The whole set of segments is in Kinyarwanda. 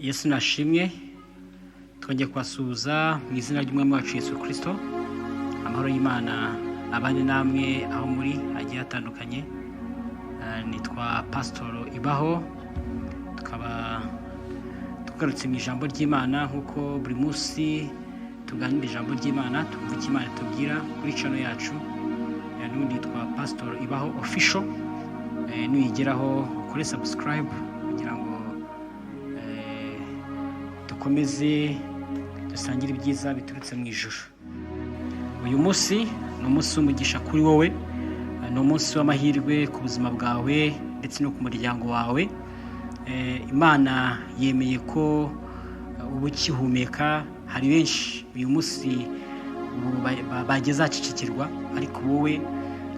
Yesu nashimwe, twongeye kubasuhuza mu izina ry'Umwami wacu Yesu Kristo. Amahoro y'Imana abane namwe aho muri hagiye hatandukanye. Nitwa Pastor Ibaho, tukaba tugarutse mu ijambo ry'Imana nk'uko buri munsi tuganira ijambo ry'Imana, twumva icyo Imana itubwira kuri channel yacu. N'ubundi yitwa Pastor Ibaho Official. Nuyigeraho ukore subscribe kugira ngo dukomeze dusangire ibyiza biturutse mu ijuru. Uyu munsi ni umunsi w'umugisha kuri wowe, ni umunsi w'amahirwe ku buzima bwawe ndetse no ku muryango wawe. Imana yemeye ko uba ukihumeka. Hari benshi uyu munsi ubu bageze ahacecekirwa, ariko wowe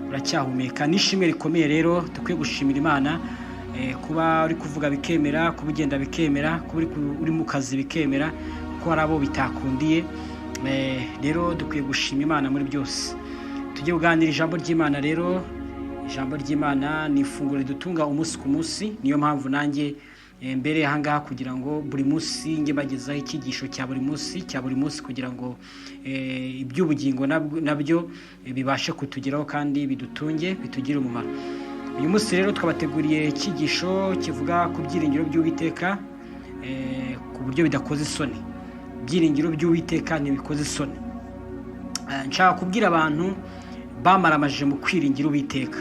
uracyahumeka. Ni ishimwe rikomeye rero dukwiye gushimira Imana, kuba uri kuvuga bikemera, kuba ugenda bikemera, kuba uri mu kazi bikemera, kuko hari abo bitakundiye. Rero dukwiye gushima Imana muri byose. Tujye kuganira ijambo ry'Imana rero. Ijambo ry'Imana ni ifunguro ridutunga umunsi ku munsi. Niyo mpamvu nanjye mbere aha ngaha kugira ngo buri munsi njye mbagezaho icyigisho cya buri munsi cya buri munsi, kugira ngo iby'ubugingo nabyo bibashe kutugeraho kandi bidutunge, bitugire umumaro. Uyu munsi rero twabateguriye icyigisho kivuga ku byiringiro by'Uwiteka, ku buryo bidakoze isoni. Ibyiringiro by'Uwiteka ntibikoze isoni. Nshaka kubwira abantu bamaramaje mu kwiringira Uwiteka,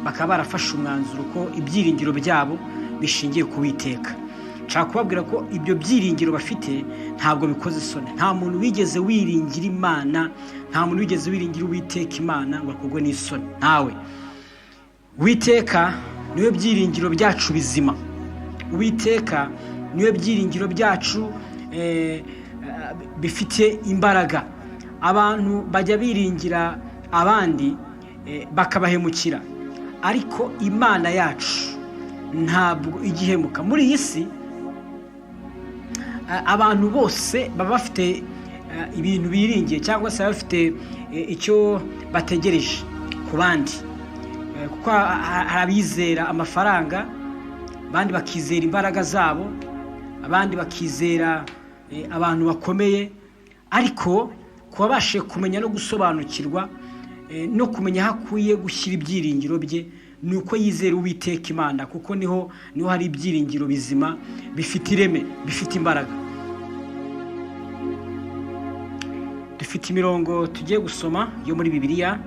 bakaba barafashe umwanzuro ko ibyiringiro byabo bishingiye ku Uwiteka. Nshaka kubabwira ko ibyo byiringiro bafite ntabwo bikoze isoni. Nta muntu wigeze wiringira Imana, nta muntu wigeze wiringira Uwiteka Imana ngo akorwe n'isoni. Ntawe. Uwiteka niwe byiringiro byacu bizima. Uwiteka niwe byiringiro byacu bifite imbaraga. Abantu bajya biringira abandi bakabahemukira, ariko Imana yacu ntabwo igihemuka. Muri iyi si abantu bose baba bafite ibintu biringiye, cyangwa se bafite icyo bategereje ku bandi, kuko hari abizera amafaranga, abandi bakizera imbaraga zabo, abandi bakizera abantu bakomeye. Ariko kubabashe kumenya no gusobanukirwa no kumenya aho akwiye gushyira ibyiringiro bye, ni uko yizera Uwiteka Imana, kuko niho hari ibyiringiro bizima bifite ireme, bifite imbaraga. Dufite imirongo tugiye gusoma yo muri Bibiliya,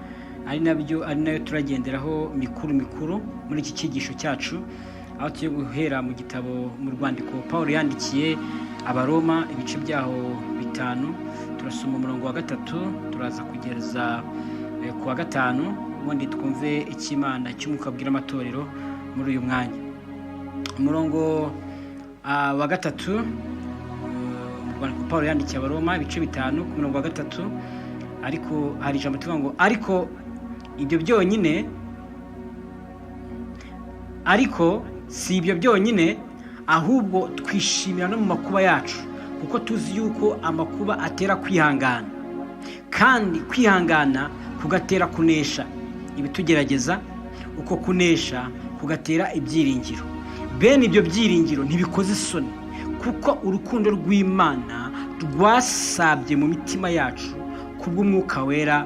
ari nayo turagenderaho mikuru muri iki cyigisho cyacu, aho tugiye guhera mu gitabo, mu rwandiko Paul yandikiye Abaroma, ibice byaho 5. Turasoma umurongo wa 3 turaza kugeza ku wa 5, ubundi twumve icyo Imana cy'Umwuka abwira amatorero muri uyu mwanya. Umurongo wa 3, mu rwandiko Paul yandikiye Abaroma ibice 5 ku murongo wa 3, ariko hari ijambo tuvuga ngo ariko ibyo byonyine, ariko si ibyo byonyine, ahubwo twishimira no mu makuba yacu, kuko tuzi yuko amakuba atera kwihangana, kandi kwihangana kugatera kunesha ibitugerageza, uko kunesha kugatera ibyiringiro. Bene ibyo byiringiro ntibikoze isoni, kuko urukundo rw'Imana rwasabye mu mitima yacu kubw'Umwuka Wera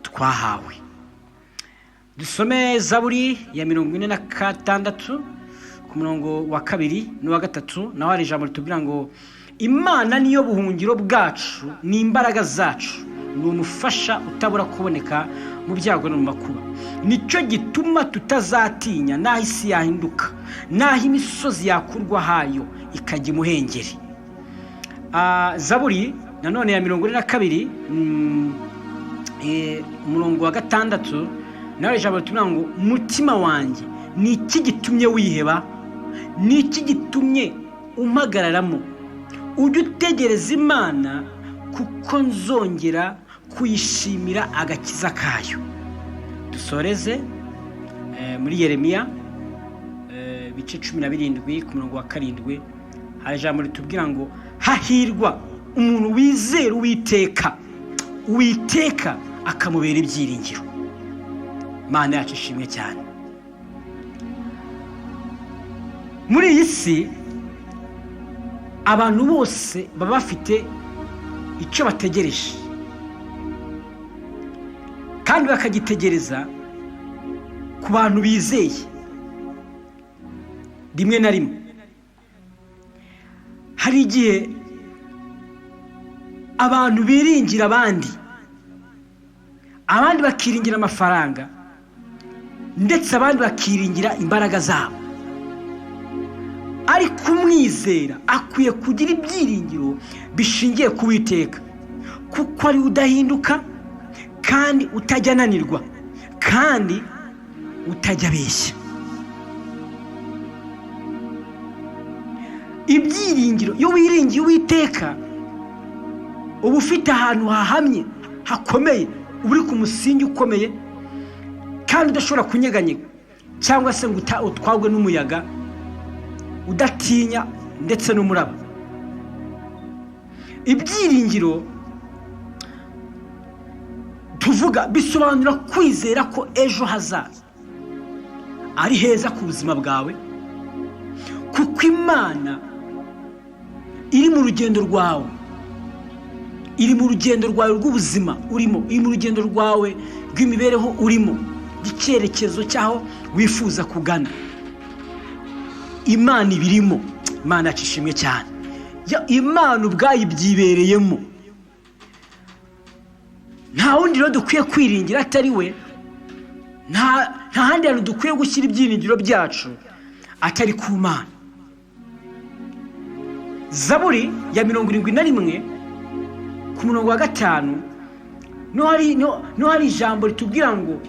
twahawe. Dusome Zaburi ya 46 ku murongo wa 2 n'uwa 3, naho hari ijambo ritubwira ngo Imana niyo buhungiro bwacu, ni imbaraga zacu, ni umufasha utabura kuboneka mu byago no mu makuba. Nicyo gituma tutazatinya naho isi yahinduka, naho imisozi yakurwa hayo ikajya imuhengeri. Zaburi nanone ya 42 umurongo wa 6, naho ijambo ritubwira ngo mutima wanjye, ni iki gitumye wiheba? Ni iki gitumye umpagararamo? Ujye utegereza Imana, kuko nzongera kuyishimira agakiza kayo. Dusoreze muri Yeremiya ibice 17 ku murongo wa 7, hari ijambo ritubwira ngo hahirwa umuntu wizera Uwiteka, Uwiteka akamubera ibyiringiro. Imana yacu ishimwe cyane. Muri iyi si Abantu bose baba bafite icyo bategereje kandi bakagitegereza ku bantu bizeye. Rimwe na rimwe hari igihe abantu biringira abandi, abandi bakiringira amafaranga, ndetse abandi bakiringira imbaraga zabo. Ariko umwizera akwiye kugira ibyiringiro bishingiye ku Uwiteka, kuko ari udahinduka kandi utajya ananirwa kandi utajya abeshya. Ibyiringiro, iyo wiringiye Uwiteka uba ufite ahantu hahamye hakomeye, uri ku musingi ukomeye kandi udashobora kunyeganyega cyangwa se ngo utwagwe n'umuyaga, udatinya ndetse n'umuraba. Ibyiringiro tuvuga bisobanura kwizera ko ejo hazaza ari heza ku buzima bwawe, kuko Imana iri mu rugendo rwawe, iri mu rugendo rwawe rw'ubuzima urimo, iri mu rugendo rwawe rw'imibereho urimo, icyerekezo cyaho wifuza kugana. Imana ibirimo. Imana yacu ishimwe cyane. Imana ubwayo ibyibereyemo. Nta wundi rero dukwiye kwiringira atari we, nta handi hantu dukwiye gushyira ibyiringiro byacu atari ku Mana. Zaburi ya 71 ku murongo wa 5 no hari ijambo ritubwira ngo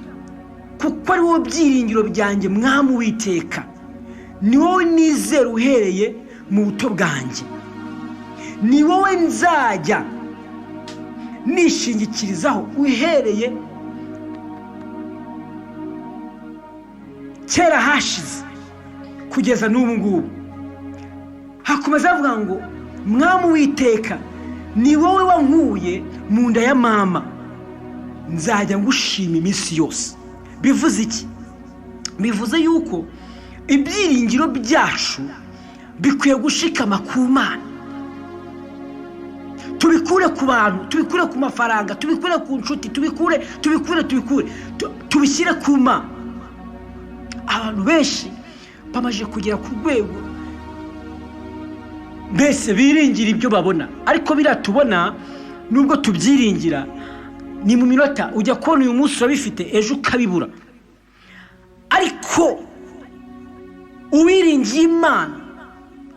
kuko ari wowe byiringiro byanjye Mwami Uwiteka, ni wowe nizera uhereye mu buto bwanjye, ni wowe nzajya nishingikirizaho uhereye kera hashize kugeza n'ubu ngubu. Hakomeza avuga ngo Mwami Uwiteka, ni wowe wankuye mu nda ya mama, nzajya ngushima iminsi yose. Bivuze iki? Bivuze yuko ibyiringiro byacu bikwiye gushikama ku Mana. Tubikure ku bantu, tubikure ku mafaranga, tubikure ku nshuti, tubikure tubishyire ku Mana. Abantu benshi bamaze kugera ku rwego mbese biringira ibyo babona, ariko biratubona nubwo tubyiringira ni mu minota, ujya kubona uyu munsi urabifite ejo ukabibura. Ariko uwiringiye Imana,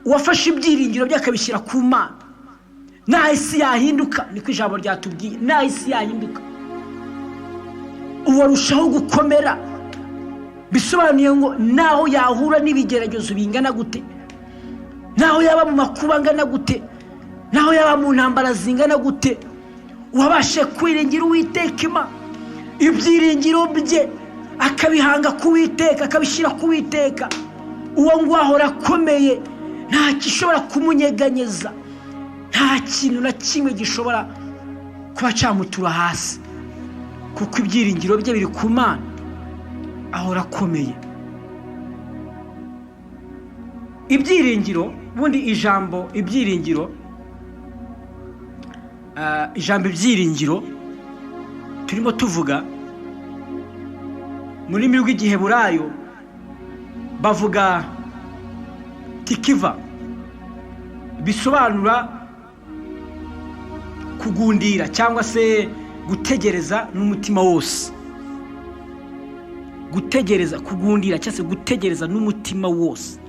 uwafashe ibyiringiro bye akabishyira ku Mana, nta isi yahinduka. Niko ijambo ryatubwiye, nta isi yahinduka, uwarushaho gukomera. Bisobanuye ngo naho yahura n'ibigeragezo bingana gute, naho yaba mu makuba angana gute, naho yaba mu ntambara zingana gute, wabashe kwiringira Uwiteka Imana, ibyiringiro bye akabihanga ku Uwiteka, akabishyira ku Uwiteka, uwo ngo ahora akomeye, nta gishobora kumunyeganyeza, nta kintu na kimwe gishobora kuba cyamutura hasi, kuko ibyiringiro bye biri ku Mana, ahora akomeye. Ibyiringiro, bundi ijambo ibyiringiro, ijambo ibyiringiro turimo tuvuga mu rurimi rw'Igiheburayo bavuga tikiva, bisobanura kugundira cyangwa se gutegereza n'umutima wose. Gutegereza, kugundira cyangwa se gutegereza n'umutima wose.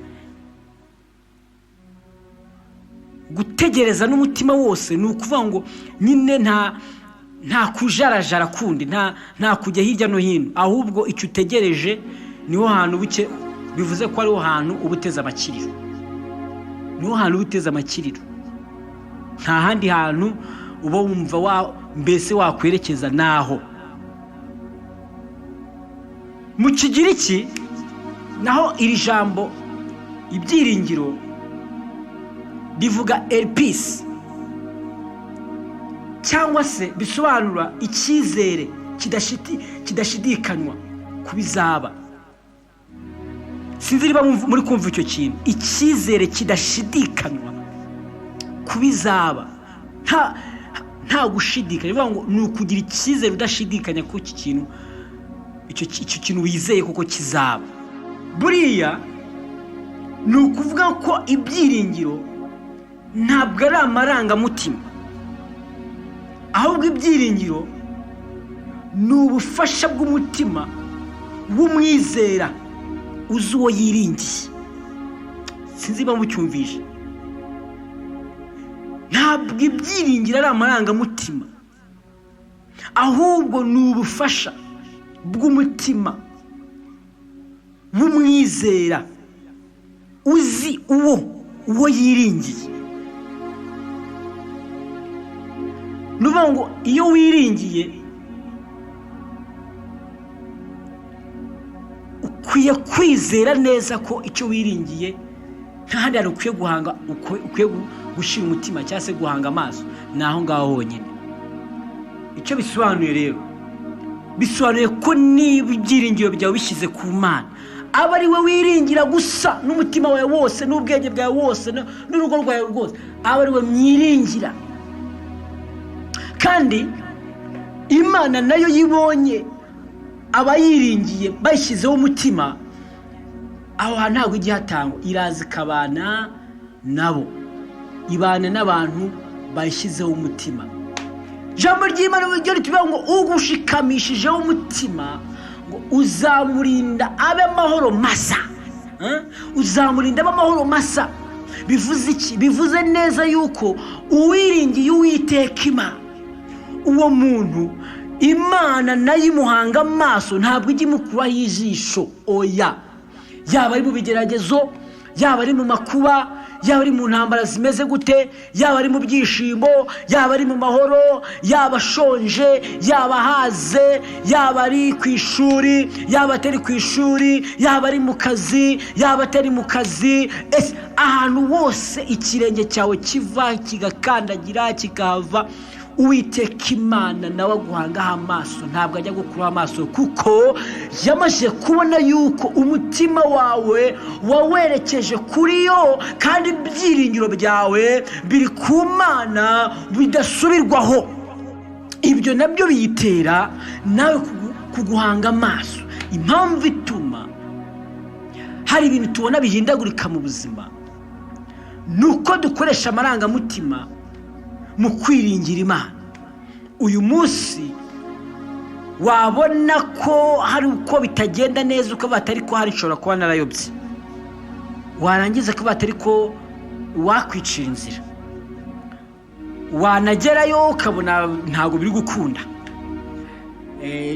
Gutegereza n'umutima wose ni ukuvuga ngo nyine nta kujarajara kundi, nta kujya hirya no hino, ahubwo icyo utegereje niho hantu buke, bivuze ko ariho hantu uba uteze amakiriro, niho hantu uba uteze amakiriro. Nta handi hantu uba wumva mbese wakwerekeza naho. Mu Kigiriki naho iri jambo ibyiringiro rivuga elpis, cyangwa se bisobanura icyizere kidashidikanywa kubizaba. Sinzi niba muri kumva icyo kintu, icyizere kidashidikanywa kubizaba nta gushidikanya. Bivuga ngo ni ukugira icyizere udashidikanya ko iki kintu, icyo kintu wizeye koko kizaba. Buriya ni ukuvuga ko ibyiringiro ntabwo ari amarangamutima, ahubwo ibyiringiro ni ubufasha bw'umutima w'umwizera uzi uwo yiringiye. Sinzi niba mucyumvise. Ntabwo ibyiringiro ari amarangamutima, ahubwo ni ubufasha bw'umutima w'umwizera uzi uwo yiringiye. Ni ukuvuga ngo iyo wiringiye ukwiye kwizera neza ko icyo wiringiye nta handi hantu ukwiye guhanga, ukwiye gushyira umutima cyangwa se guhanga amaso, ni aho ngaho honyine. Icyo bisobanuye rero, bisobanuye ko niba ibyiringiro byawe bishyize ku Mana, aba ari we wiringira gusa n'umutima wawe wose n'ubwenge bwawe wose n'urugo rwawe rwose, aba ari we mwiringira. Kandi Imana nayo yibonye abayiringiye bayishyizeho umutima, aho hantu ntabwo ijya ihatangwa, iraza ikabana nabo, ibana n'abantu bayishyizeho umutima. Ijambo ry'Imana ryo ritubwira ngo ugushikamishijeho umutima ngo uzamurinda abe amahoro masa. Uzamurinda abe amahoro masa. Bivuze iki? Bivuze neza yuko uwiringiye Uwiteka Imana, uwo muntu Imana nayo imuhanga amaso, ntabwo ijya imukuraho ijisho. Oya, yaba ari mu bigeragezo, yaba ari mu makuba, yaba ari mu ntambara zimeze gute, yaba ari mu byishimo, yaba ari mu mahoro, yaba ashonje, yaba ahaze, yaba ari ku ishuri, yaba atari ku ishuri, yaba ari mu kazi, yaba atari mu kazi, ese ahantu hose ikirenge cyawe kiva kigakandagira kikahava, Uwiteka Imana nawe aguhangaho amaso, ntabwo ajya gukuraho amaso, kuko yamaze kubona yuko umutima wawe wawerekeje kuri yo, kandi ibyiringiro byawe biri ku Mana bidasubirwaho. Ibyo nabyo biyitera nawe kuguhanga amaso. Impamvu ituma hari ibintu tubona bihindagurika mu buzima ni uko dukoresha amarangamutima mu kwiringira Imana. Uyu munsi wabona ko hari uko bitagenda neza, uko batari ko hari nshobora kuba narayobye, warangiza ko batari ko wakwicira inzira, wanagerayo ukabona ntabwo biri gukunda,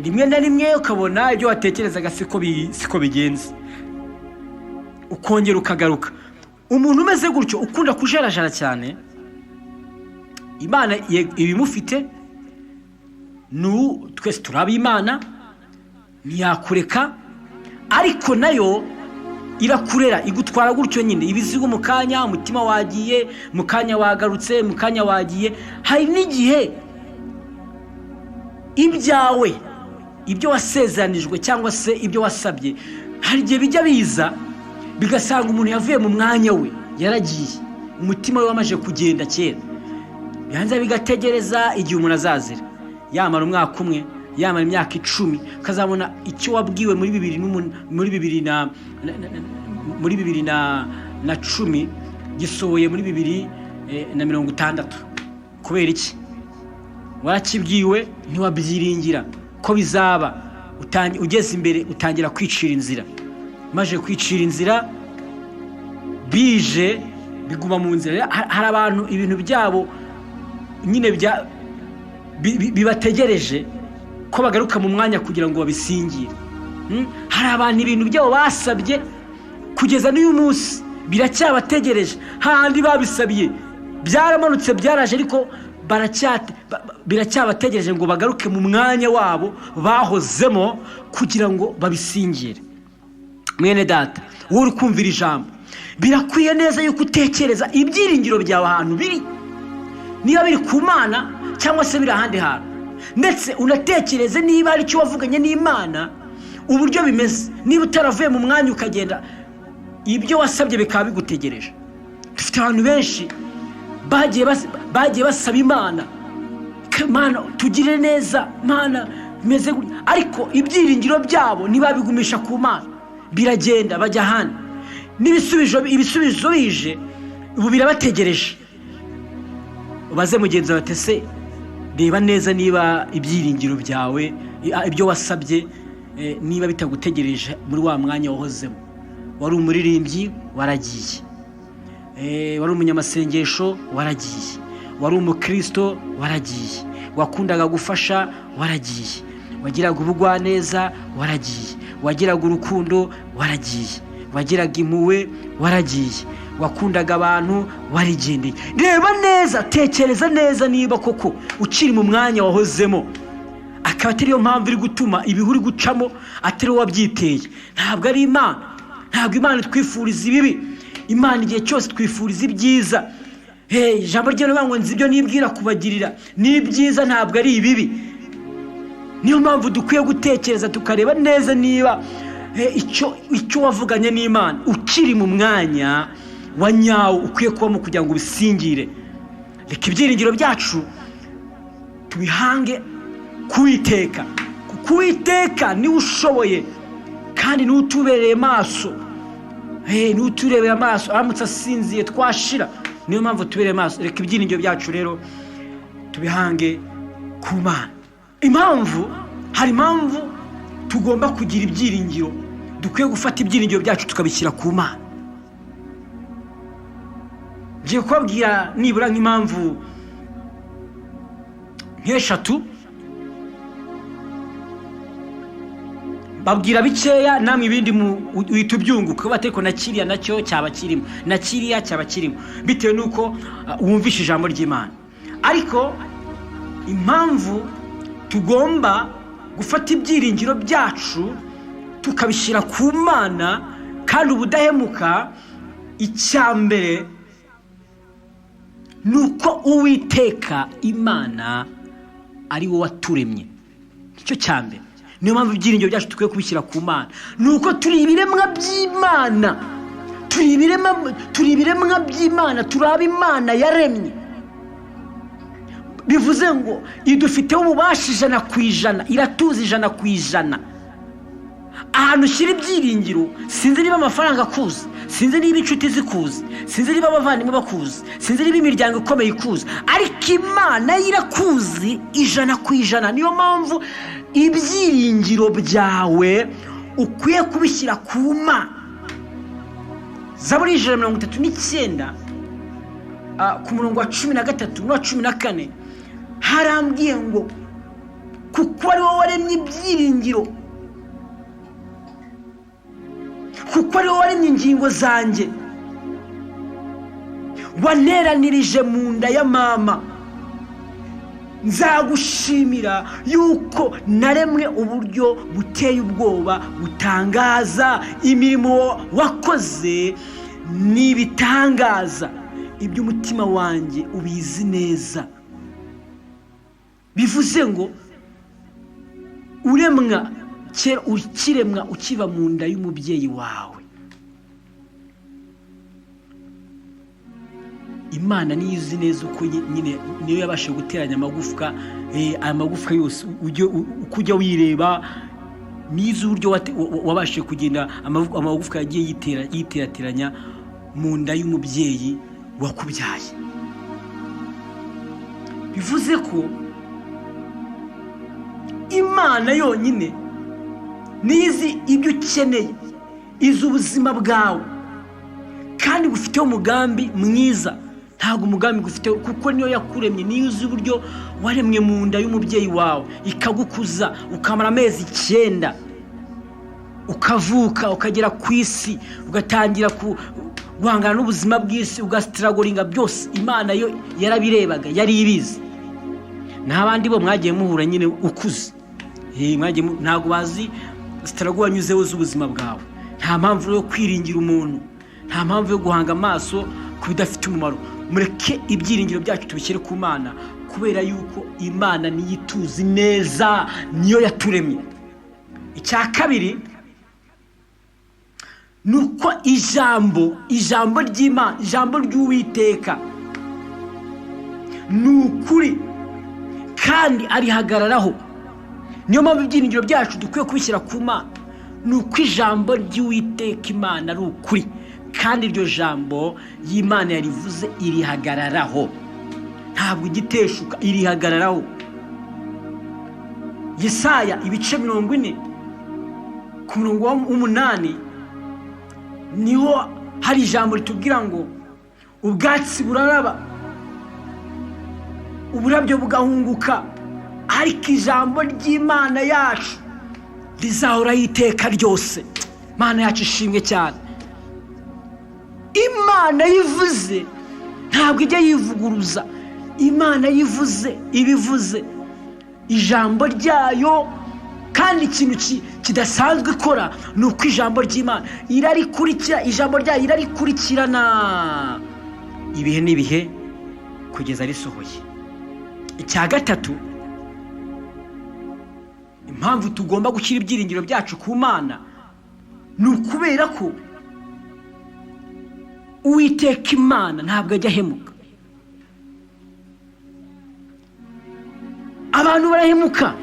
rimwe na rimwe ukabona ibyo watekerezaga siko bigenze, ukongera ukagaruka. Umuntu umeze gutyo ukunda kujarajara cyane, Imana ibimufite, twese turaba Imana, ntiyakureka, ariko nayo irakurera, igutwara gutyo nyine, ibizigo mu kanya, umutima wagiye, mu kanya wagarutse, mu kanya wagiye. Hari n'igihe ibyawe, ibyo wasezeranijwe cyangwa se ibyo wasabye, hari igihe bijya biza bigasanga umuntu yavuye mu mwanya we, yaragiye, umutima we wamaze kugenda kera. Bihanze bigategereza igihe umuntu azazira, yamara umwaka umwe, yamara imyaka 10, ukazabona icyo wabwiwe muri 2010 gisohoye muri 2060. Kubera iki? Warakibwiwe ntiwabyiringira ko bizaba, ugeze imbere utangira kwicira inzira. Maze kwicira inzira bije biguma mu nzira. Hari abantu ibintu byabo nyine bibategereje ko bagaruka mu mwanya kugira ngo babisingire. Hari abantu ibintu byabo basabye kugeza n'uyu munsi biracyabategereje, handi babisabiye byaramanutse byaraje, ariko biracyabategereje ngo bagaruke mu mwanya wabo bahozemo kugira ngo babisingire. Mwene data, wowe uri kumvira ijambo, birakwiye neza yuko utekereza ibyiringiro byawe ahantu biri, niba biri ku Mana cyangwa se biri ahandi hantu, ndetse unatekereze niba hari icyo wavuganye n'Imana uburyo bimeze, niba utaravuye mu mwanya ukagenda, ibyo wasabye bikaba bigutegereje. Dufite abantu benshi Bagiye basaba Imana, Mana tugire neza, Mana bimeze gutya, ariko ibyiringiro byabo ntibabigumisha ku Mana, biragenda bajya ahandi. Ibisubizo bije ubu birabategereje. Ubaze mugenzi wawe ese reba neza niba ibyiringiro byawe, ibyo wasabye, niba bitagutegereje muri wa mwanya wahozemo. Wari umuririmbyi waragiye, wari umunyamasengesho waragiye, wari umukristo waragiye, wakundaga gufasha waragiye, wagiraga ubugwaneza waragiye, wagiraga urukundo waragiye, wagiraga impuhwe waragiye, wakundaga abantu warigendeye. Reba neza, tekereza neza niba koko ukiri mu mwanya wahozemo, akaba atari yo mpamvu iri gutuma ibihu uri gucamo atari wowe wabyiteye. Ntabwo ari Imana, ntabwo Imana itwifuriza ibibi. Imana igihe cyose twifuriza ibyiza. Ijambo ry'Imana ngo nzi ibyo nibwira kubagirira ni ibyiza, ntabwo ari ibibi. Niyo mpamvu dukwiye gutekereza tukareba neza niba icyo wavuganye n'Imana ukiri mu mwanya wa nyawo ukwiye kubamo kugira ngo ubisingire. Reka ibyiringiro byacu tubihange kuwiteka, kuko Uwiteka niwe ushoboye kandi niwe utubereye maso. Niwe uturebera amaso, aramutse asinziye twashira. Niyo mpamvu tubereye maso. Reka ibyiringiro byacu rero tubihange ku Mana. Impamvu, hari impamvu tugomba kugira ibyiringiro, dukwiye gufata ibyiringiro byacu tukabishyira ku Mana. Ngiye kubabwira nibura nk'impamvu nk'eshatu, babwira bikeya namwe ibindi uhita ubyunguka, ariko na kiriya nacyo cyaba kirimo, na kiriya cyaba kirimo, bitewe n'uko wumvishe ijambo ry'Imana. Ariko impamvu tugomba gufata ibyiringiro byacu tukabishyira ku Mana kandi ubudahemuka, icya mbere ni uko Uwiteka Imana ari we waturemye. Nicyo cya mbere. Niyo mpamvu ibyiringiro byacu dukwiye kubishyira ku Mana, ni uko turi ibiremwa by'Imana, turi ibiremwa by'Imana, turi abo Imana yaremye. Bivuze ngo idufiteho ububasha 100%, iratuzi 100%. Ahantu ushyira ibyiringiro, sinzi niba amafaranga akuzi, sinzi niba inshuti zikuzi, sinzi niba abavandimwe bakuzi, sinzi niba imiryango ikomeye ikuzi, ariko Imana irakuzi 100%. Niyo mpamvu ibyiringiro byawe ukwiye kubishyira ku Mana. Zaburi 139 ku murongo wa 13 n'uwa 14 harambwiye ngo kuko ari wowe waremye ibyiringiro, kuko ari wowe waremye ingingo zanjye, waneranirije mu nda ya mama, nzagushimira yuko naremwe uburyo buteye ubwoba butangaza, imirimo wakoze n'ibitangaza, iby'umutima wanjye ubizi neza. Bivuze ngo uremwa kera, ukiremwa ukiva mu nda y'umubyeyi wawe, Imana niyo izi neza uko nyine, niyo yabashije guteranya amagufwa, aya magufwa yose uko ujya wireba, nizo uburyo wabashije kugenda amagufwa yagiye yiterateranya mu nda y'umubyeyi wakubyaye. Bivuze ko Imana yonyine nizi ibyo ukeneye, izi ubuzima bwawe kandi gufiteho umugambi mwiza. Ntabwo umugambi gufite kuko niyo yakuremye, niyo uzi uburyo waremwe mu nda y'umubyeyi wawe, ikagukuza ukamara amezi 9, ukavuka ukagera ku isi, ugatangira guhangana n'ubuzima bw'isi, ugasitiragoringa byose. Imana yo yarabirebaga, yari ibizi. N'abandi bo mwagiye muhura nyine ukuze, ntabwo bazi sitarago wanyuzeho z'ubuzima bwawe. Nta mpamvu yo kwiringira umuntu, nta mpamvu yo guhanga amaso ku bidafite umumaro. Mureke ibyiringiro byacu tubishyire ku Mana, kubera yuko Imana niyo ituzi neza, niyo yaturemye. Icya kabiri ni uko ijambo ry'Imana, ijambo ry'Uwiteka ni ukuri kandi arihagararaho. Niyo mpamvu ibyiringiro byacu dukwiye kubishyira ku Mana, ni uko ijambo ry'Uwiteka Imana ari ukuri, kandi iryo jambo y'Imana yarivuze irihagararaho, ntabwo igiteshuka, irihagararaho. Yesaya ibice 40 ku murongo wa 8 niho hari ijambo ritubwira ngo ubwatsi buraraba, uburabyo bugahunguka, ariko ijambo ry'Imana yacu rizahoraho iteka ryose. Imana yacu ishimwe cyane. Imana yivuze ntabwo ijya yivuguruza, Imana yivuze ibivuze ijambo ryayo. Kandi ikintu kidasanzwe ikora ni uko ijambo ry'Imana irarikurikira, ijambo ryayo irarikurikirana ibihe n'ibihe kugeza risohoye. Icya gatatu, impamvu tugomba gushyira ibyiringiro byacu ku Mana ni ukubera ko Uwiteka Imana ntabwo ajya ahemuka. Abantu barahemuka,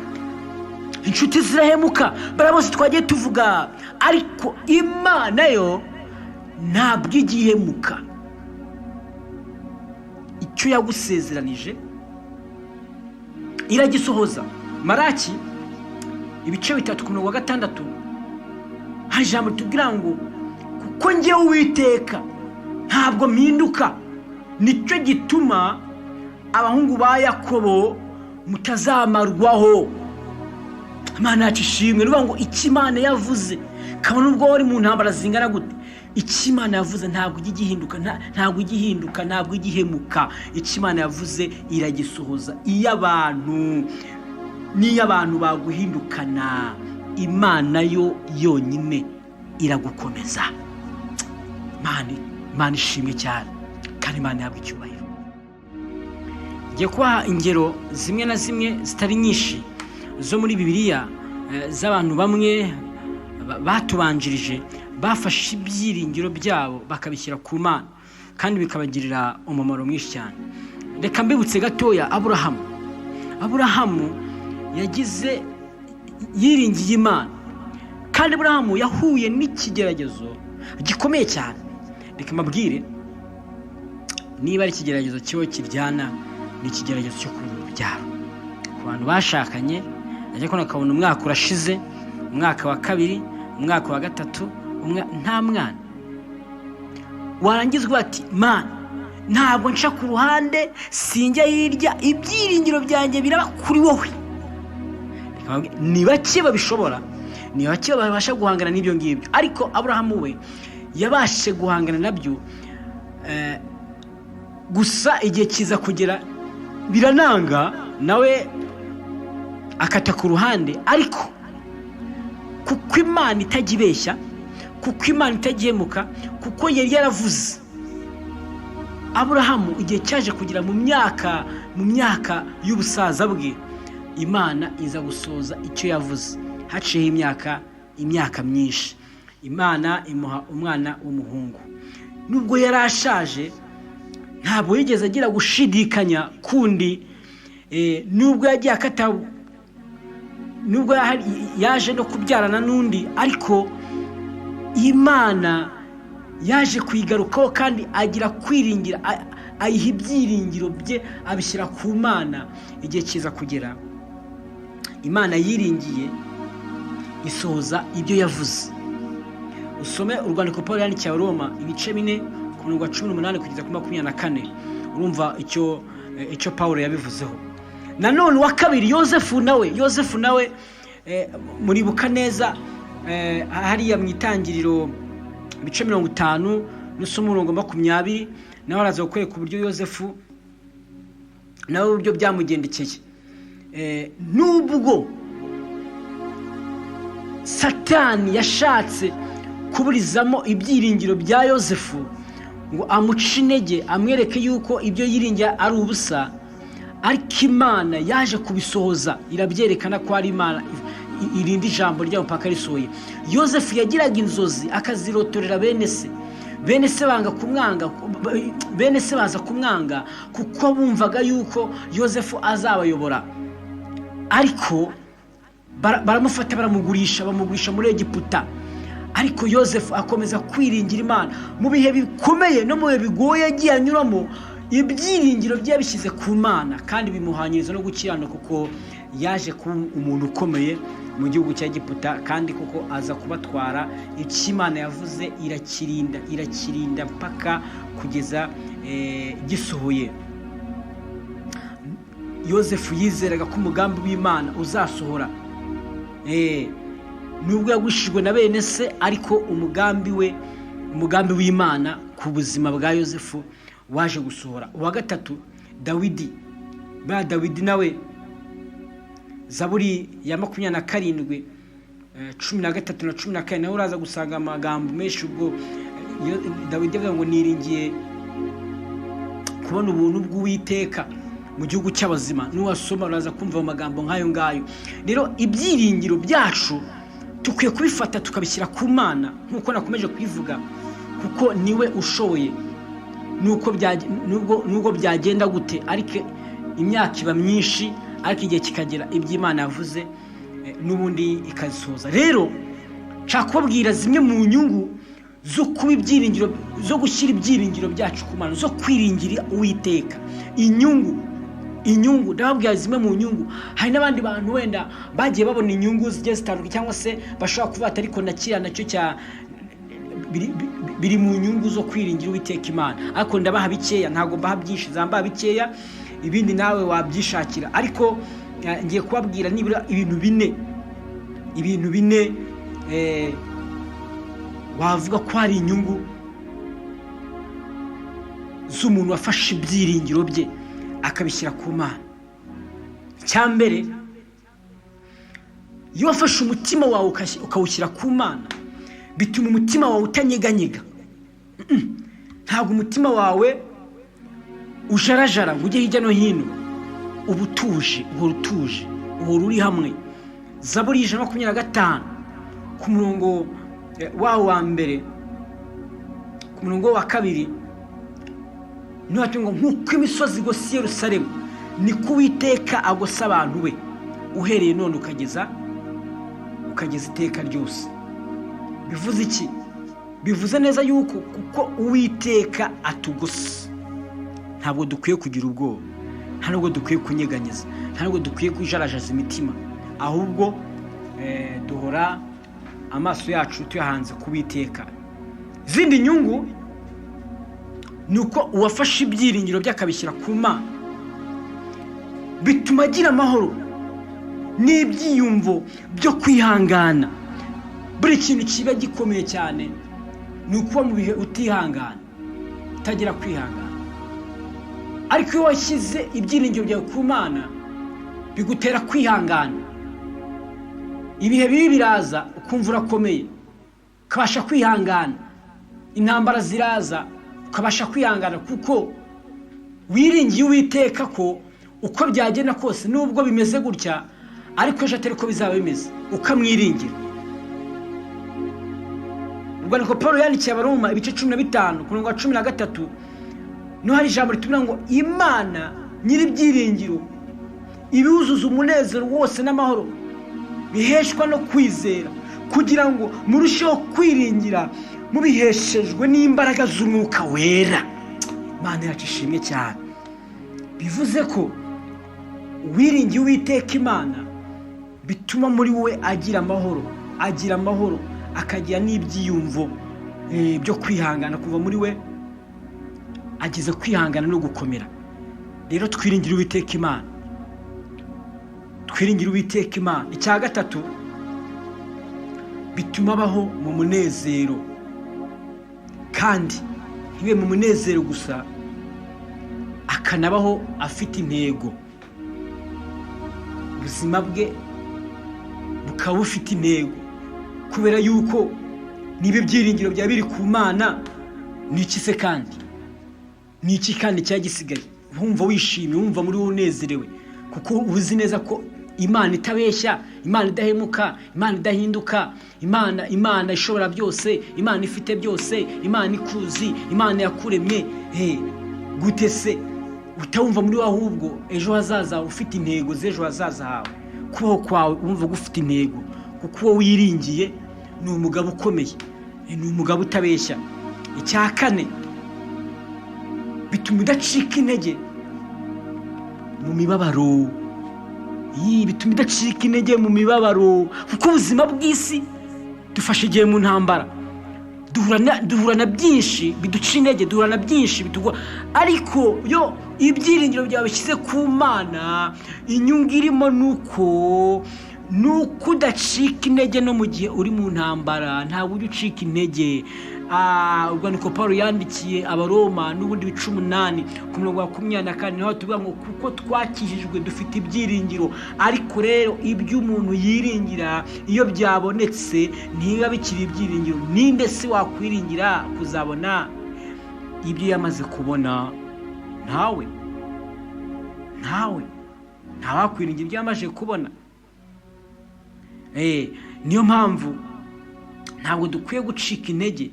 inshuti zirahemuka, bose twagiye tuvuga, ariko Imana yo ntabwo ijya ihemuka. Icyo yagusezeranije iragisohoza. Maraki ibice 3 ku murongo wa 6 hari ijambo ritubwira ngo kuko njyewe Uwiteka ntabwo mpinduka, nicyo gituma abahungu ba Yakobo mutazamarwaho. Imana yacu ishimwe. Ni ngo icyo Imana yavuze, kabone ubwo wari mu ntambara zingana gute, icyo Imana yavuze ntabwo ijya igihinduka, ntabwo ijya ihinduka, ntabwo ijya ihemuka. Icyo Imana yavuze iragisohoza. Iyo abantu n'iyo abantu baguhindukana, Imana yo yonyine iragukomeza. Imana ishimwe cyane, kandi Imana ihabwa icyubahiro. Ngiye kubaha ingero zimwe na zimwe zitari nyinshi zo muri Bibiliya z'abantu bamwe batubanjirije bafashe ibyiringiro byabo bakabishyira ku Mana, kandi bikabagirira umumaro mwinshi cyane. Reka mbibutse gatoya Aburahamu. Aburahamu yagize yiringiye Imana, kandi Aburahamu yahuye n'ikigeragezo gikomeye cyane. Reka mbabwire, niba ari ikigeragezo cyo kiryana, ni ikigeragezo cyo kubura urubyaro. Ku bantu bashakanye, ajya kubona akabona umwaka urashize, umwaka wa 2, umwaka wa 3, nta mwana. Warangizwa ati Mana ntabwo nca ku ruhande, sinjya hirya, ibyiringiro byanjye biraba kuri wowe. Ni bake babishobora, ni bake babasha guhangana n'ibyo ngibyo, ariko Aburahamu we yabashe guhangana nabyo. Gusa igihe kiza kugera birananga, nawe akata ku ruhande, ariko kuko Imana itajya ibeshya, kuko Imana itajya ihemuka, kuko yari yaravuze, Aburahamu igihe cyaje kugera mu myaka y'ubusaza bwe, Imana iza gusoza icyo yavuze. Haciyeho imyaka myinshi, Imana imuha umwana w'umuhungu. Nubwo yari ashaje, ntabwo yigeze agira gushidikanya kundi. Nubwo yagiye akata, nubwo yaje no kubyarana n'undi, ariko Imana yaje kuyigarukaho kandi agira kwiringira, ayiha ibyiringiro bye, abishyira ku Mana. Igihe kiza kugera, Imana yiringiye isohoza ibyo yavuze. Usome urwandiko Paul yandikiye Abaroma ibice 4 ku murongo wa 18 kugeza kuri 24, urumva icyo Paul yabivuzeho. Nanone uwa kabiri, Yosefu nawe muribuka neza hariya mu itangiriro ibice 50 n'usoma umurongo 20, nawe araza kukwereka uburyo Yosefu nawe uburyo byamugendekeye. Nubwo Satani yashatse kuburizamo ibyiringiro bya Yosefu ngo amuce intege, amwereke yuko ibyo yiringira ari ubusa, ariko Imana yaje kubisohoza, irabyerekana ko ari Imana irinda ijambo ryayo mpaka risohoye. Yosefu yagiraga inzozi akazirotorera bene se. Bene se banga kumwanga, bene se baza kumwanga kuko bumvaga yuko Yosefu azabayobora, ariko baramufata baramugurisha, bamugurisha muri Egiputa. Ariko Yosefu akomeza kwiringira Imana mu bihe bikomeye no mu bihe bigoye yagiye anyuramo. Ibyiringiro bye yabishyize ku Mana kandi bimuhanyiriza no gukiranuka, kuko yaje kuba umuntu ukomeye mu gihugu cya Egiputa, kandi kuko aza kubatwara. Icyo Imana yavuze irakirinda, irakirinda mpaka kugeza gisohoye. Yosefu yizeraga ko umugambi w'Imana uzasohora, nubwo yagwishijwe na bene se, ariko umugambi we, umugambi w'Imana ku buzima bwa Yosefu waje gusohora. Uwa gatatu, Dawidi. Ba Dawidi nawe, Zaburi ya 27 13 na 14, nawe uraza gusanga amagambo menshi. Ubwo Dawidi avuga ngo niringiye kubona ubuntu bw'Uwiteka mu gihugu cy'abazima. Nuwasoma uraza kumva amagambo nk'ayo ngayo. Rero ibyiringiro byacu dukwiye kubifata tukabishyira ku Mana, nk'uko nakomeje kubivuga, kuko niwe ushoboye. Nubwo byagenda gute, ariko imyaka iba myinshi, ariko igihe kikagera iby'Imana yavuze n'ubundi ikazisohoza. Rero nshaka kubabwira zimwe mu nyungu zo kuba ibyiringiro, zo gushyira ibyiringiro byacu ku Mana, zo kwiringira Uwiteka. Inyungu ndababwira zimwe mu nyungu. Hari n'abandi bantu wenda bagiye babona inyungu zigiye zitandukanye, cyangwa se bashobora kuvuga ati ariko nakiriya nacyo cya biri mu nyungu zo kwiringira Uwiteka Imana. Ariko ndabaha bikeya, ntabwo mbaha byinshi, zambaha bikeya, ibindi nawe wabyishakira. Ariko ngiye kubabwira nibura ibintu bine wavuga ko hari inyungu z'umuntu wafashe ibyiringiro bye akabishyira ku Mana. Icya mbere, iyo wafashe umutima wawe ukawushyira ku Mana, bituma umutima wawe utanyeganyega. Ntabwo umutima wawe ujarajara ngo ujye hirya no hino, uba utuje, uhora utuje, uhora uri hamwe. Zaburi 125 ku murongo wawo wa mbere, ku murongo wa kabiri, ngo nk'uko imisozi igose Yerusalemu, niko Uwiteka agose abantu be, uhereye none ukageza iteka ryose. Bivuze iki? Bivuze neza yuko kuko Uwiteka atugose, ntabwo dukwiye kugira ubwoba, nta nubwo dukwiye kunyeganyeza, nta nubwo dukwiye kujarajaza imitima, ahubwo duhora amaso yacu tuyahanze ku Uwiteka. Izindi nyungu ni uko uwafashe ibyiringiro bye akabishyira ku Mana, bituma agira amahoro n'ibyiyumvo byo kwihangana. Buri kintu kiba gikomeye cyane ni ukuba mu bihe utihangana, utagira kwihangana. Ariko iyo washyize ibyiringiro byawe ku Mana, bigutera kwihangana. Ibihe bibi biraza ukumva urakomeye, ukabasha kwihangana. Intambara ziraza ukabasha kwihangana, kuko wiringiye Uwiteka ko uko byagenda kose, nubwo bimeze gutya, ariko ejo atari ko bizaba bimeze, ukamwiringira. Urwandiko Paul yandikiye Abaroma ibice 15 ku murongo wa 13, niho hari ijambo ritubwira ngo Imana nyir'ibyiringiro ibiwuzuza umunezero wose n'amahoro biheshwa no kwizera, kugira ngo murusheho kwiringira mubiheshejwe n'imbaraga z'Umwuka Wera. Imana yacu ishimwe cyane. Bivuze ko uwiringiye Uwiteka Imana bituma muri we agira amahoro, agira amahoro, akagira n'ibyiyumvo byo kwihangana. Kuva muri we ageze kwihangana no gukomera. Rero twiringire Uwiteka Imana, twiringire Uwiteka Imana. Icya gatatu, bituma abaho mu munezero, kandi ntibe mu munezero gusa, akanabaho afite intego. Ubuzima bwe bukaba bufite intego, kubera yuko niba ibyiringiro bya biri ku Mana, ni iki se kandi? Ni iki kandi cyagisigaye? Wumva wishimye, wumva muri wowe unezerewe, kuko uzi neza ko Imana itabeshya, Imana idahemuka, Imana idahinduka, Imana ishobora byose, Imana ifite byose, Imana ikuzi, Imana yakuremye. Gute se utawumva muri wowe ahubwo ejo hazaza ufite intego z'ejo hazaza hawe, kubaho kwawe wumva ufite intego, kuko uwo wiringiye ni umugabo ukomeye, ni umugabo utabeshya. Icya kane, bituma udacika intege mu mibabaro. Bituma udacika intege mu mibabaro, kuko ubuzima bw'isi dufashe igihe mu ntambara, duhura na byinshi biduca intege, duhura na byinshi bitugwa, ariko yo ibyiringiro byawe bishyize ku Mana, inyungu irimo nuko udacika intege no mu gihe uri mu ntambara, ntabwo ujya ucika intege. Urwandiko Paulo yandikiye Abaroma n'ubundi bice 8 ku murongo wa 24, niho tuvuga ngo kuko twakijijwe dufite ibyiringiro, ariko rero ibyo umuntu yiringira iyo byabonetse ntibiba bikiri ibyiringiro. Ninde se wakwiringira kuzabona ibyo yamaze kubona? Ntawe, ntawakwiringira ibyo yamaze kubona. Niyo mpamvu ntabwo dukwiye gucika intege,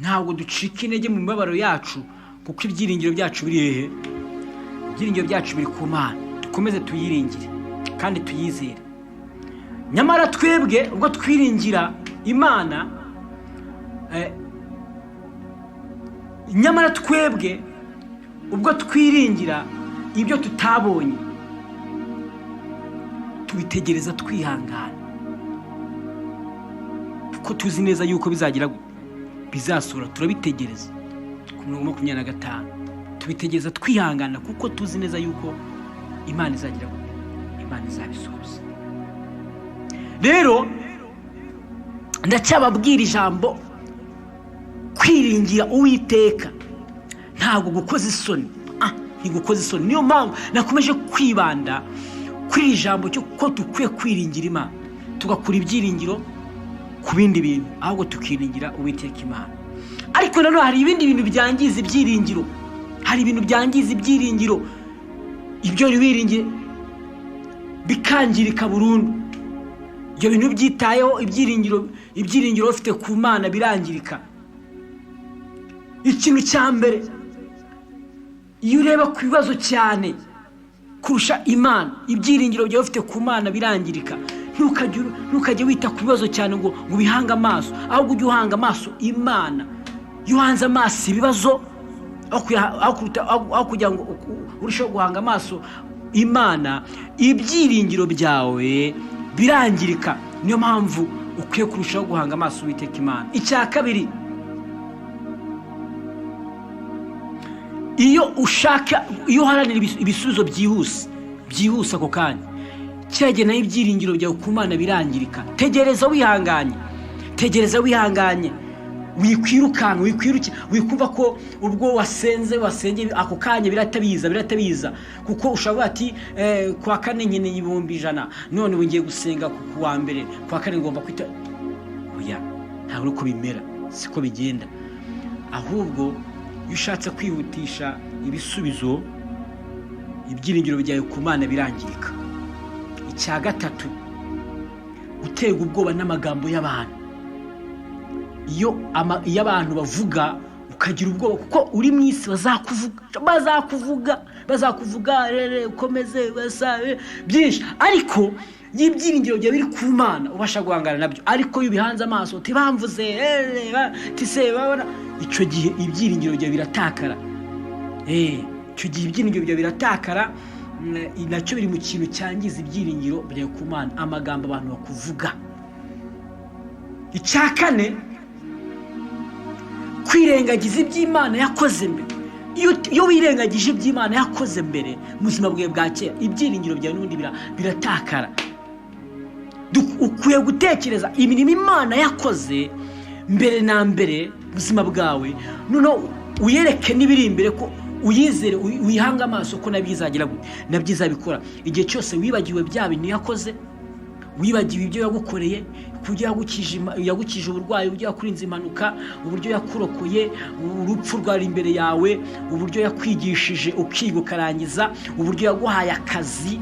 ntabwo ducika intege mu mibabaro yacu, kuko ibyiringiro byacu biri hehe? Ibyiringiro byacu biri ku Mana. Dukomeze tuyiringire kandi tuyizere. Nyamara twebwe ubwo twiringira Imana, nyamara twebwe ubwo twiringira ibyo tutabonye, tubitegereza twihangana, kuko tuzi neza yuko bizagira bizasura. Turabitegereza ku murongo 25, tubitegereza twihangana kuko tuzi neza yuko Imana izagira Imana izabisohoza. Rero ndacyababwira ijambo kwiringira Uwiteka ntabwo gukoza isoni, ntigukoza isoni. Niyo mpamvu nakomeje kwibanda kuri iri jambo cyo ko dukwiye kwiringira Imana, tugakura ibyiringiro ku bindi bintu, ahubwo tukiringira Uwiteka Imana. Ariko nanone hari ibindi bintu byangiza ibyiringiro, hari ibintu byangiza ibyiringiro, ibyo wiringiye bikangirika burundu. Ibyo bintu byitayeho, ibyiringiro ufite ku Mana birangirika. Ikintu cya mbere, iyo ureba ku bibazo cyane kurusha Imana, ibyiringiro byawe ufite ku Mana birangirika. Ntukajye wita ku bibazo cyane ngo ubihange amaso, ahubwo ujye uhanga amaso Imana. Iyo uhanze amaso ibibazo, aho kugira ngo urusheho guhanga amaso Imana, ibyiringiro byawe birangirika. Niyo mpamvu ukwiye kurushaho guhanga amaso Uwiteka Imana. Icya kabiri, iyo ushaka, iyo uharanira ibisubizo byihuse ako kanya, cyagiye nayo ibyiringiro byawe ku Mana birangirika. Tegereza wihanganye, tegereza wihanganye, wikwirukanka, wikumva ko ubwo wasenze ako kanya biratabiza, kuko ushobora ati kwa kane nkeneye 100,000, none ubu ngiye gusenga ku wa mbere, kwa kane ngomba kwita. Oya, ntabwo uko bimera, siko bigenda. Ahubwo iyo ushatse kwihutisha ibisubizo, ibyiringiro byawe ku Mana birangirika. Icya gatatu, guterwa ubwoba n'amagambo y'abantu. Iyo abantu bavuga ukagira ubwoba, kuko uri mu isi bazakuvuga ukomeze byinshi, ariko y'ibyiringiro byawe biri ku Mana ubasha guhangana nabyo. Ariko iyo ubihanze amaso tibamvuze tise babona, icyo gihe ibyiringiro byawe biratakara. Icyo gihe ibyiringiro byawe biratakara, nacyo biri mu kintu cyangiza ibyiringiro byawe ku Mana, amagambo abantu bakuvuga. Icya kane, kwirengagiza iby'Imana yakoze mbere. Iyo wirengagije iby'Imana yakoze mbere mu buzima bwawe bwa kera, ibyiringiro byawe n'ubundi biratakara. Ukwiye gutekereza imirimo Imana yakoze mbere na mbere buzima bwawe, noneho uyereke n'ibiri imbere, ko uyizere, uyihange amaso ko nabyo izagira gute, nabyo izabikora. Igihe cyose wibagiwe bya bintu yakoze, Wibagiwe ibyo yagukoreye, uburyo yagukije uburwayi, uburyo yakurinze impanuka, uburyo yakurokoye urupfu rwari imbere yawe, uburyo yakwigishije ukiga ukarangiza, uburyo yaguhaye akazi,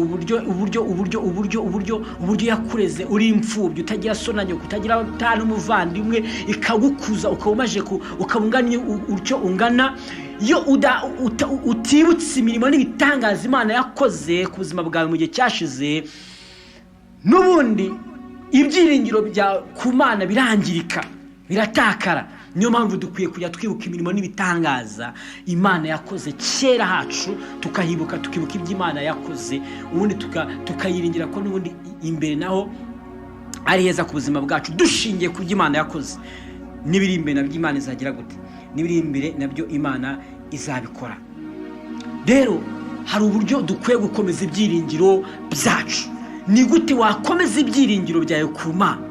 uburyo uburyo uburyo uburyo uburyo uburyo yakureze uri imfubyi utagira so na nyoko, utagira n'umuvandimwe, ikagukuza ukaba umaje ukaba ungana utyo ungana. Iyo utibutse imirimo n'ibitangaza Imana yakoze ku buzima bwawe mu gihe cyashize, n'ubundi ibyiringiro bya ku Mana birangirika, biratakara. Niyo mpamvu dukwiye kujya twibuka imirimo n'ibitangaza Imana yakoze kera hacu, tukahibuka, tukibuka ibyo Imana yakoze, ubundi tukayiringira ko n'ubundi imbere naho ari heza ku buzima bwacu, dushingiye ku byo Imana yakoze. N'ibiri imbere nabyo Imana izagira gute? N'ibiri imbere nabyo Imana izabikora. Rero hari uburyo dukwiye gukomeza ibyiringiro byacu. Ni gute wakomeza ibyiringiro byawe ku Mana?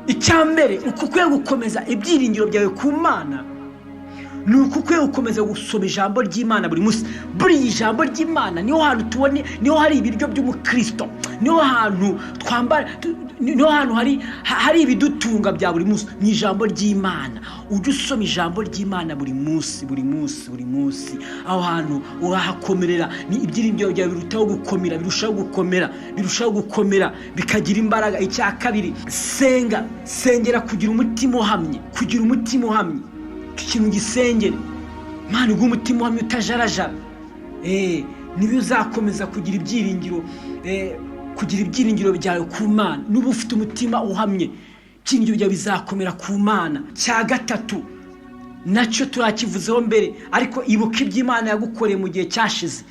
Icya mbere, uko ukwiye gukomeza ibyiringiro byawe ku Mana ni uko ukwiye gukomeza gusoma ijambo ry'Imana buri munsi. Buriya ijambo ry'Imana niho hantu tubone, niho hari ibiryo by'umukristo, niho hantu twambara, niho hantu hari ibidutunga bya buri munsi, ni ijambo ry'Imana. Ujye usoma ijambo ry'Imana buri munsi, buri munsi, buri munsi. Aho hantu urahakomerera, ni ibyiringiro byawe birutaho gukomera, birushaho gukomera, birushaho gukomera, bikagira imbaraga. Icya kabiri, senga, sengera kugira umutima uhamye, kugira umutima uhamye. Ikintu gisengere Imana iguhe umutima uhamye utajarajara. Niba uzakomeza kugira ibyiringiro, kugira ibyiringiro byawe ku Mana, nuba ufite umutima uhamye, ibyiringiro byawe bizakomera ku Mana. Cya gatatu nacyo turakivuzeho mbere, ariko ibuka ibyo Imana yagukoreye mu gihe cyashize.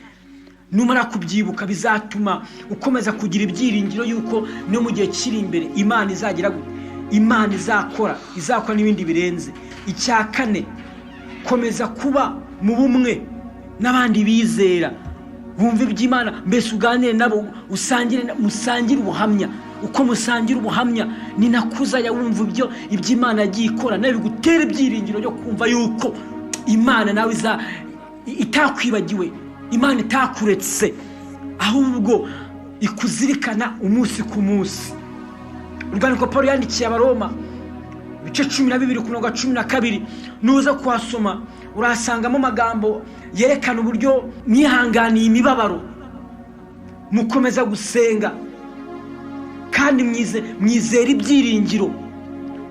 Numara kubyibuka bizatuma ukomeza kugira ibyiringiro yuko no mu gihe kiri imbere Imana izagira gute? Imana izakora, izakora n'ibindi birenze. Icya kane, komeza kuba mu bumwe n'abandi bizera, bumva iby'Imana, mbese uganire nabo, musangire ubuhamya. Uko musangira ubuhamya ni nako uzajya wumva ibyo iby'Imana yagiye ikora, nawe bigutera ibyiringiro byo kumva yuko Imana nawe itakwibagiwe, Imana itakuretse, ahubwo ikuzirikana umunsi ku munsi. Urwandiko Paul yandikiye Abaroma ibice 12 ku murongo wa 12, nuza kuhasoma urasangamo amagambo yerekana uburyo mwihanganiye imibabaro, mukomeza gusenga kandi mwizera ibyiringiro.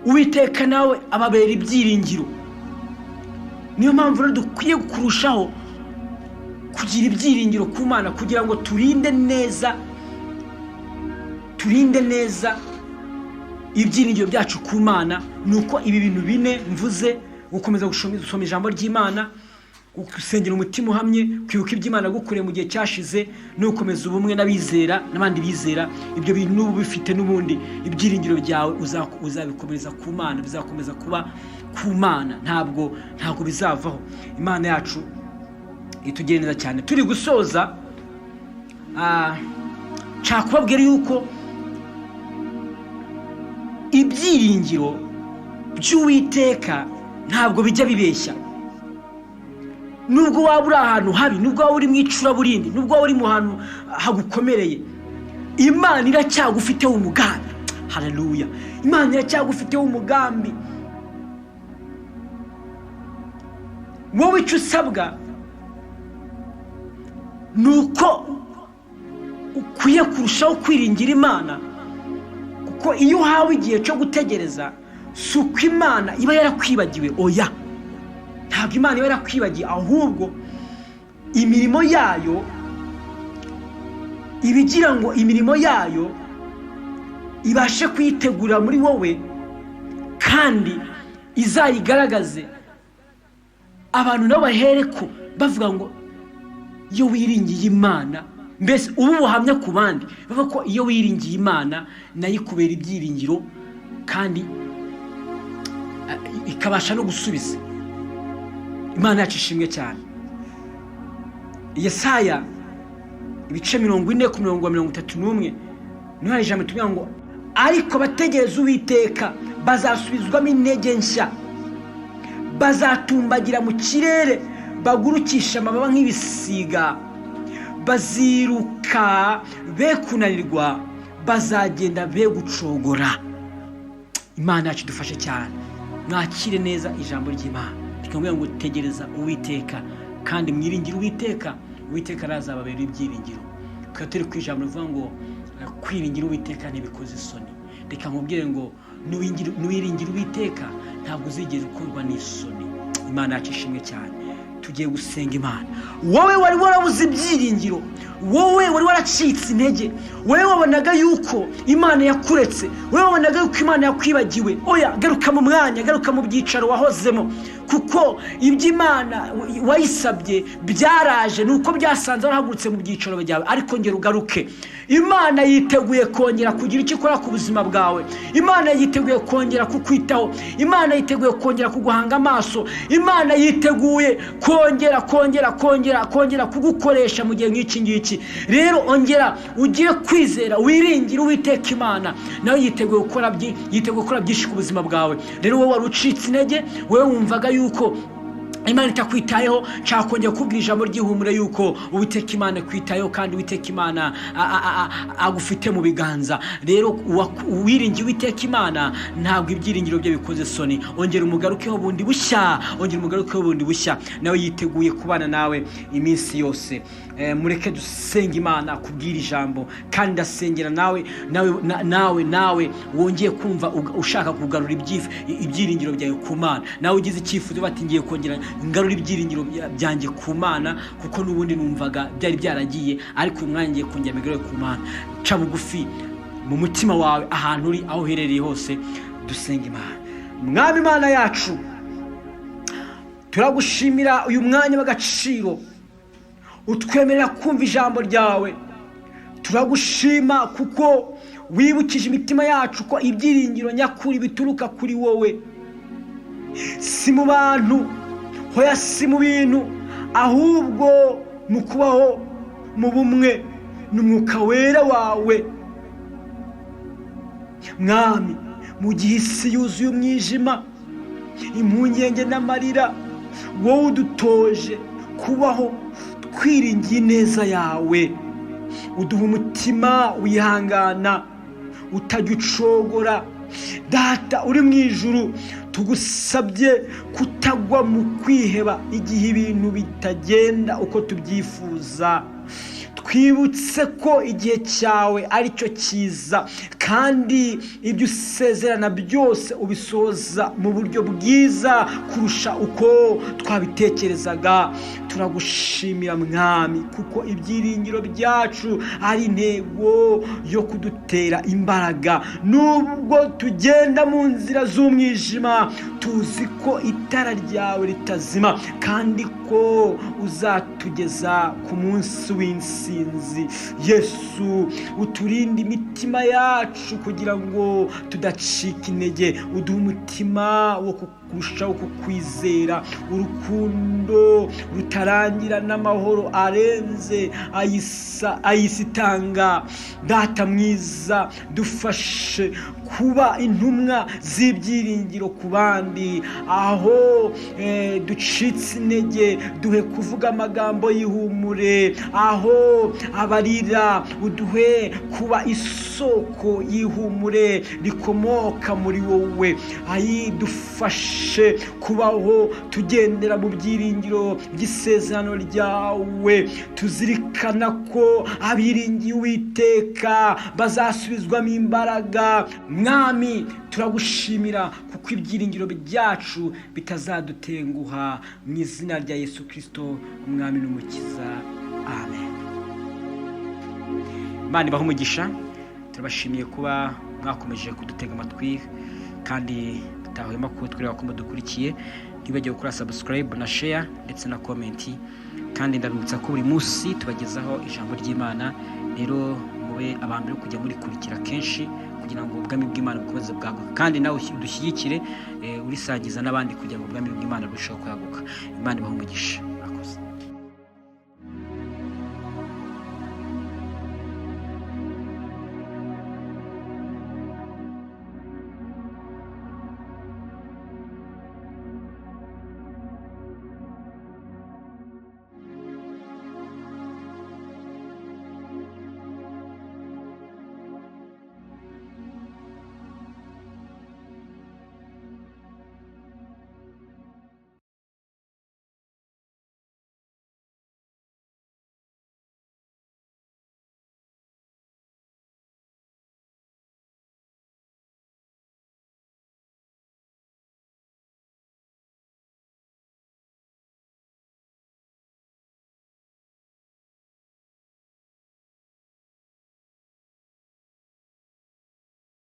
Uwiteka nawe ababera ibyiringiro. Niyo mpamvu rero dukwiye kurushaho kugira ibyiringiro ku Mana, kugira ngo turinde neza, turinde neza ibyiringiro byacu ku Mana. Nuko ibi bintu bine mvuze, gukomeza gusoma ijambo ry'Imana, gusengera umutima uhamye, kwibuka iby'Imana gukoreye mu gihe cyashize, no gukomeza ubumwe n'abizera n'abandi bizera, ibyo bintu n'ubu bifite n'ubundi ibyiringiro byawe uzabikomeza ku Mana, bizakomeza kuba ku Mana, ntabwo bizavaho. Imana yacu itugire neza cyane. Turi gusoza, nshaka kubabwira yuko ibyiringiro by'Uwiteka ntabwo bijya bibeshya. Nubwo waba uri ahantu habi, nubwo waba uri mu icuraburindi, nubwo waba uri mu hantu hagukomereye, Imana iracyagufiteho umugambi. Haleluya! Imana iracyagufiteho umugambi. Wowe icyo usabwa ni uko ukwiye kurushaho kwiringira Imana, kuko iyo uhawe igihe cyo gutegereza, si uko Imana iba yarakwibagiwe. Oya, ntabwo Imana iba yarakwibagiwe, ahubwo imirimo yayo ibigira ngo imirimo yayo ibashe kuyitegura muri wowe, kandi izayigaragaze, abantu nabo bahereko bavuga ngo iyo wiringiye Imana, mbese ubu buhamya ku bandi bavuga ko iyo wiringiye Imana nayo ikubera ibyiringiro kandi ikabasha no gusubiza. Imana yacu ishimwe cyane. Yesaya ibice 40 ku murongo wa 31 niho hari ijambo ritubwira ngo ariko bategereza Uwiteka bazasubizwamo intege nshya, bazatumbagira mu kirere, bagurukisha amababa nk'ibisiga, baziruka be kunanirwa, Bazagenda be gucogora. Imana yacu idufashe cyane. Mwakire neza ijambo ry'Imana. Tukamubwira ngo tegereza Uwiteka kandi mwiringire Uwiteka, Uwiteka arazababera ibyiringiro. Tukaba turi ku ijambo rivuga ngo kwiringira Uwiteka ntibikoze isoni. Reka nkubwire ngo nuwiringira Uwiteka ntabwo uzigera ukorwa n'isoni. Imana yacu ishimwe cyane. Tugiye gusenga Imana. Wowe wari warabuze ibyiringiro, wowe wari waracitse intege, wowe wabonaga yuko Imana yakuretse, wowe wabonaga yuko Imana yakwibagiwe, oya, garuka mu mwanya, garuka mu byicaro wahozemo, kuko ibyo Imana wayisabye byaraje, nuko byasanze warahagurutse mu byicaro byawe. Ariko ngera ugaruke. Imana yiteguye kongera kugira icyo ikora ku buzima bwawe. Imana yiteguye kongera kukwitaho. Imana yiteguye kongera kuguhanga amaso. Imana yiteguye kongera kongera kongera kongera kugukoresha mu gihe nk'iki ngiki. Rero ongera ugire kwizera, wiringire Uwiteka Imana, nawe yiteguye gukora byinshi ku buzima bwawe. Rero wowe wari ucitse intege, wowe wumvaga yuko Imana itakwitayeho, nshaka kongera kukubwira ijambo ry'ihumure yuko Uwiteka Imana akwitayeho, kandi Uwiteka Imana agufite mu biganza. Rero uwiringiye Uwiteka Imana ntabwo ibyiringiro bye bikoze isoni. Ongera umugarukeho bundi bushya, ongera umugarukeho bundi bushya, nawe yiteguye kubana nawe iminsi yose. Mureke dusenge Imana kubwira ijambo, kandi ndasengera nawe nawe nawe nawe wongeye kumva ushaka kugarura ibyiringiro byawe ku Mana, nawe ugize icyifuzo bati ngiye kongera ngarura ibyiringiro byanjye ku Mana, kuko n'ubundi numvaga byari byaragiye, ariko uyu mwanya ngiye kongera mbigarure ku Mana. Ca bugufi mu mutima wawe, ahantu uri, aho uherereye hose, dusenga Imana. Mwami Imana yacu, turagushimira uyu mwanya w'agaciro utwemerera kumva ijambo ryawe. Turagushima kuko wibukije imitima yacu ko ibyiringiro nyakuri bituruka kuri wowe, si mu bantu, hoya si mu bintu, ahubwo mu kubaho mu bumwe n'Umwuka Wera wawe. Mwami, mu gihe isi yuzuye umwijima, impungenge n'amarira, wowe udutoje kubaho twiringiye ineza yawe. Uduha umutima wihangana, utajya ucogora. Data uri mu ijuru, tugusabye kutagwa mu kwiheba igihe ibintu bitagenda uko tubyifuza. Twibutse ko igihe cyawe aricyo cyiza, kandi ibyo usezerana byose ubisohoza mu buryo bwiza kurusha uko twabitekerezaga. Turagushimira Mwami, kuko ibyiringiro byacu ari intego yo kudutera imbaraga. Nubwo tugenda mu nzira z'umwijima, tuzi ko itara ryawe ritazima, kandi ko uzatugeza ku munsi w'insinzi. Yesu, uturinde imitima yacu kugira ngo tudacika intege. Uduhe umutima wo kurushaho kukwizera, urukundo rutarangira n'amahoro arenze ayisitanga. Data mwiza, dufashe kuba intumwa z'ibyiringiro ku bandi. Aho ducitse intege, duhe kuvuga amagambo y'ihumure. Aho abarira, uduhe kuba isoko y'ihumure rikomoka muri wowe. Ayidufashe kubaho tugendera mu byiringiro by'isezerano ryawe, tuzirikana ko abiringiye Uwiteka bazasubizwamo imbaraga. Mwami, turagushimira kuko ibyiringiro byacu bitazadutenguha. Mu izina rya Yesu Kristo, Umwami n'Umukiza, amen. Imana ibahe umugisha. Turabashimiye kuba mwakomeje kudutega amatwi, kandi tutahwema kutwereka ko mudukurikiye. Ntibagiwe gukora subscribe na share ndetse na comment, kandi ndabibutsa ko buri munsi tubagezaho ijambo ry'Imana. Rero mube abambere kujya murikurikira kenshi kugira ngo ubwami bw'Imana bukomeze bwaguke, kandi nawe udushyigikire, urisangiza n'abandi kugira ngo ubwami bw'Imana burusheho kwaguka. Imana ibahe umugisha.